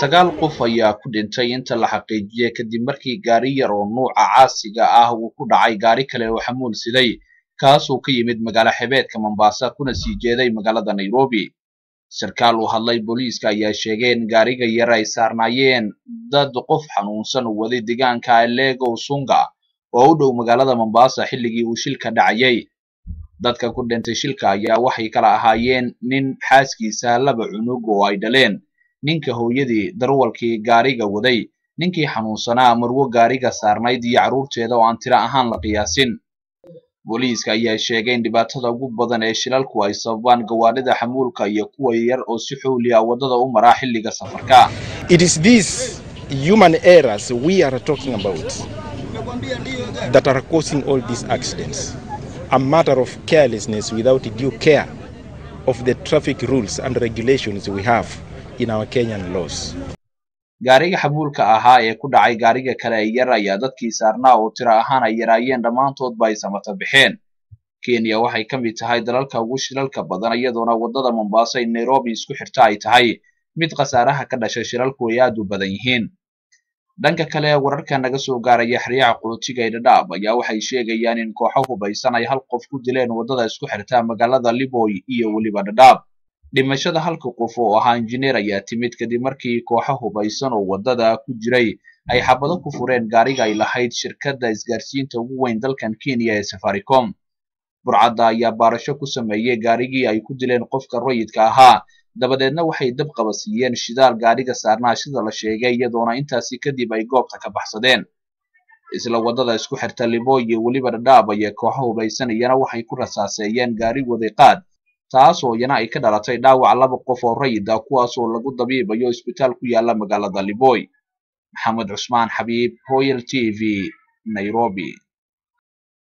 9 qof ayaa ku dhintay inta la xaqiijiyay kadib markii gaari yar oo nuuca caasiga ah uu ku dhacay gaari kale oo xamuul siday, kaas oo ka yimid magaalo xebeedka Mombasa kuna sii jeeday magaalada Nairobi. Sarkaal u hadlay booliiska ayaa sheegay in gaariga yar ay saarnaayeen dad qof xanuunsan u waday deegaanka Alego Sunga oo u dhow magaalada Mombasa xilligii uu shilka dhacayay. Dadka ku dhintay shilka ayaa waxay kala ahaayeen nin xaaskiisa, 2 cunug oo ay dhaleen, ninka hooyadii, darwalkii gaariga waday, ninkii xanuunsanaa, marwo gaariga saarnayd iyo carruurteeda oo aan tiro ahaan la qiyaasin. Booliiska ayaa sheegay in dhibaatada ugu badan ee shilalku ay sababaan gawaadhida xamuulka iyo kuwa yar oo si xowli ah waddada u mara xilliga safarka. It is these human errors we are talking about that are causing all these accidents. A matter of carelessness without due care of the traffic rules and regulations we have in our Kenyan laws. Gaariga xamuulka ahaa ee ku dhacay gaariga kale ee yar ayaa dadkii saarnaa oo tiro ahaan ay yaraayeen dhammaantoodba ay samata bixeen. Kenya waxay ka mid tahay dalalka ugu shilalka badan, iyadoona waddada Mombasa ee Nairobi isku xirta ay tahay mid khasaaraha ka dhashay shilalku ay aad u badan yihiin. Dhanka kale, wararka naga soo gaaraya xeryaha qaxootiga ee Dadaab ayaa waxay sheegayaan in kooxo hubaysan ay hal qof ku dileen waddada isku xirta magaalada Liboy iyo weliba Dadaab. Dhimashada halka qof oo ahaa injineer ayaa timid kadib markii kooxo hubaysan oo waddada ku jiray ay xabado ku fureen gaariga ay lahayd shirkadda isgaarsiinta ugu weyn dalkan Kenya ee Safaricom. Burcadda ayaa baarasho ku sameeyay gaarigii ay ku dileen qofka rayidka ahaa, dabadeedna waxay dab qabasiiyeen shidaal gaariga saarnaa sida la sheegay, iyadoona intaasi kadib ay goobta ka baxsadeen. Isla waddada isku xirta Liboy iyo weliba Dadaab ayaa kooxo hubaysan iyana waxay ku rasaaseeyeen gaari waday qaad, taas oo iyana ay ka dhalatay dhaawac 2 qof oo rayid ah, kuwaas oo lagu dabiibayo isbitaal ku yaala magaalada Liboy. Maxamed Cusmaan Xabiib, Royal TV, Nairobi.